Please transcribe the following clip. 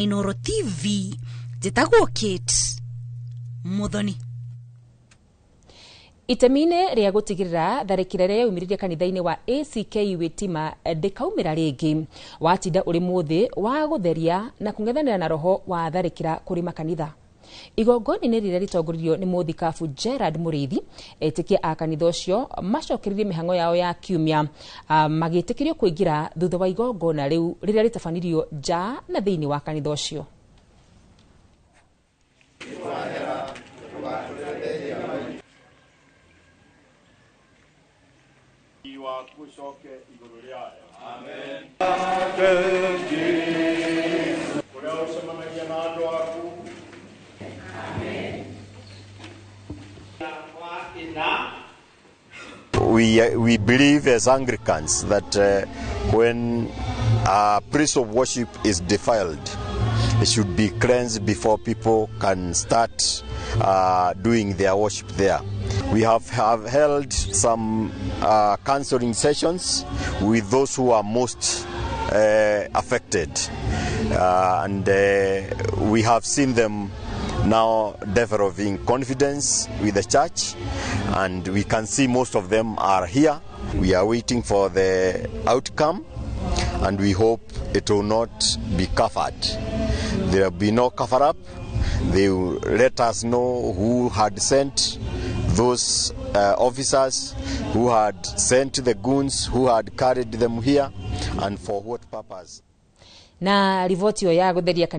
Inoro TV, njĩtagwo Kate Muthoni. Itemi-inĩ rĩa gũtigĩrĩra tharĩkĩra ĩrĩa yaumĩrire kanitha-inĩ wa ACK Witima ndĩkaumĩra rĩngĩ, watinda ũrĩ mũthĩ wa gũtheria na kũng'ethanĩra na roho wa tharĩkĩra kũrĩ makanitha. Igongona-inĩ rĩrĩa rĩtongoririo nĩ mũthikabu Gerard Mũrĩithi, etĩkia a kanitha ũcio macokereirie mĩhang'o yao ya kiumia, magĩtĩkĩrio kũingĩra thutha wa igongona rĩu rĩrĩa rĩtabanirio nja na thĩinĩ wa kanitha ũcio. Waku ũcoke igũrũ rĩayo. Kũrĩa ũcemanagia na andũ aku. We believe as Anglicans that when a place of worship is defiled, it should be cleansed before people can start doing their worship there. We have held some counseling sessions with those who are most affected, and we have seen them now developing confidence with the church, and we can see most of them are here. We are waiting for the outcome, and we hope it will not be covered. There will be no cover-up. They will let us know who had sent those officers, who had sent the goons, who had carried them here, and for what purpose. Na riboti ĩyo ya gũtheria.